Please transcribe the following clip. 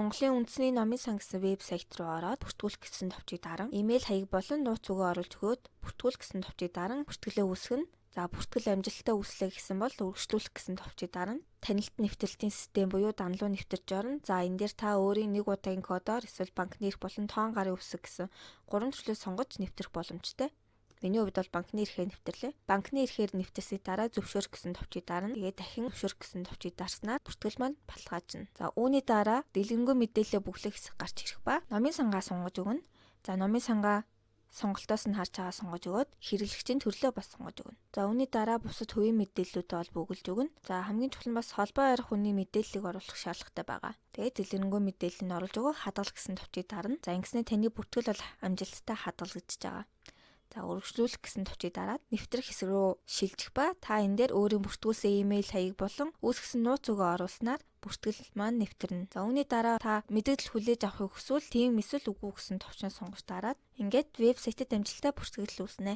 Монголын үндэсний номын сан гэсэн вебсайт руу ороод бүртгүүлэх гэсэн товчийг даран, имэйл хаяг болон нууц үгээ оруулж өгөөд, бүртгүүлэх гэсэн товчийг даран бүртгэлээ үүсгэнэ. За, бүртгэл амжилттай үүслээ гэсэн бол үргэлжлүүлэх гэсэн товчийг дарна. Танилт нэвтрэлтийн систем буюу дан луу нэвтэрч орно. За, энэ дээр та өөрийн нэг удаагийн кодоор эсвэл банкны эрх болон тоон гарын үсэг гэсэн гурван төрлөө сонгож нэвтрэх боломжтой. Миний хувьд бол банкны эрхээр нэвтрлээ. Банкны эрхээр нэвтэрсний дараа зөвшөөрөх гэсэн товчийг дарна. Тэгээд дахин зөвшөөрөх гэсэн товчийг дарснаар бүртгэл маань баталгаажна. За, үүний дараа дэлгэрэнгүй мэдээлэл бөглөх хэсэг гарч ирэх ба номын сангаа сонгож өгнө. За, номын сангаа сонголтоос нь харж байгаа сонгож өгөөд, хэрэглэгчийн төрлөө бас сонгож өгнө. За, үүний дараа бусад хувийн мэдээллүүдээ бол бөглөж өгнө. За, хамгийн чухал нь бас холбоо барих хүний мэдээллийг оруулах шаардлагатай байгаа. Тэгээд дэлгэрэнгүй мэдээллийг оруулж өгөө, хадгалах гэсэн товчийг дарна. За, ингэснээр таны бүртгэл бол амжилттай хадгалагдаж байгаа. За, үргэлжлүүлэх гэсэн товчийг дараад нэвтрэх хэсэг рүү шилжих ба та энэ дээр өөрийн бүртгүүлсэн имэйл хаяг болон үүсгэсэн нууц үгээ оруулснаар бүртгэл маань нэвтэрнэ. За, үүний дараа та мэдээлэл хүлээж авахыг хүсвэл тийм эсвэл үгүй гэсэн товчноо сонгож дараад, ингээд вебсайтад амжилттай бүртгэл үүснэ.